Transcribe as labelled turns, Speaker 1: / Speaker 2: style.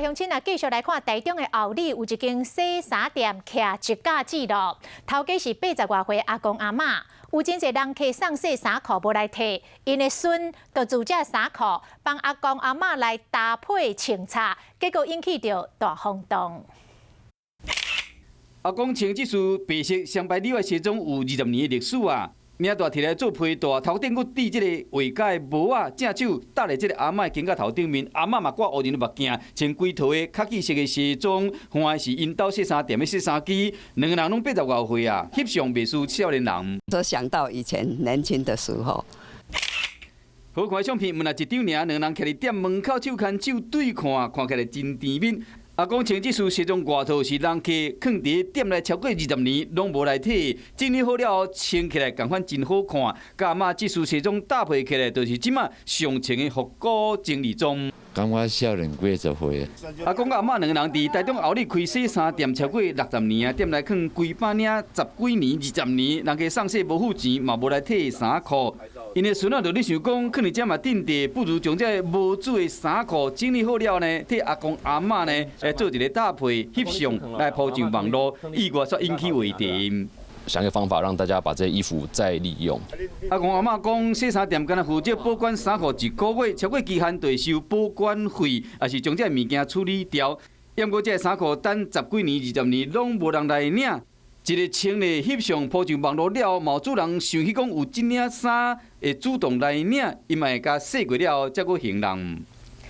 Speaker 1: 鄉親啊，繼續來看台中的后里有一間洗衫店，徛一甲子囉。頭家是80外歲阿公阿嬤，有真濟人客送洗衫褲無來提，𪜶的孫就自這衫褲幫阿公阿嬤來搭配穿插，結果引起著大轟動。
Speaker 2: 阿公穿這束白色雙排裡外西裝有20年的歷史啊！領帶提來做皮帶，頭頂閣戴這個畫家的帽仔，正手搭佇這個阿嬤的肩胛頭頂面，阿嬤嘛掛烏人的目鏡，穿規套的卡其色的西裝，換的是𪜶兜洗衫店的洗衫機，兩个人攏80外歲啊，翕相袂輸少年人。
Speaker 3: 都想到以前年輕的時候。
Speaker 2: 好看的相片，毋但一張爾，兩个人徛佇店門口手牽手對看，看起來真甜蜜。阿公穿這束西裝外套是人客囥佇店內超過20年，攏無來提。整理好了後，穿起來仝款真好看。佮阿嬤這束西裝搭配起來，就是這馬上穿的復古情侶裝。
Speaker 4: 感覺少年幾十歲。
Speaker 2: 阿公佮阿嬤兩个人佇台中后里開洗衫店超過60年啊，店內囥幾百領，十幾年、20年，人客送洗無付錢，嘛無來提衫褲。𪜶的孫仔就咧想講，囥佇遮嘛鎮地，不如將這無主的衫褲整理好了呢，替阿公阿嬤呢來做一個搭配，翕相來鋪上網路，意外煞引起話題。
Speaker 5: 想個方法讓大家把這些衣服再利用。
Speaker 2: 阿公阿嬤講，洗衫店敢若負責保管衫褲一個月，超過期限就會收保管費，抑是將這個物件處理掉。毋過這个衫褲等十幾年、20年攏無人來領。一个穿咧翕相鋪上網路了後，嘛有主人想起講有這領衫會主動來領，伊嘛會共洗過了後，才閣還人。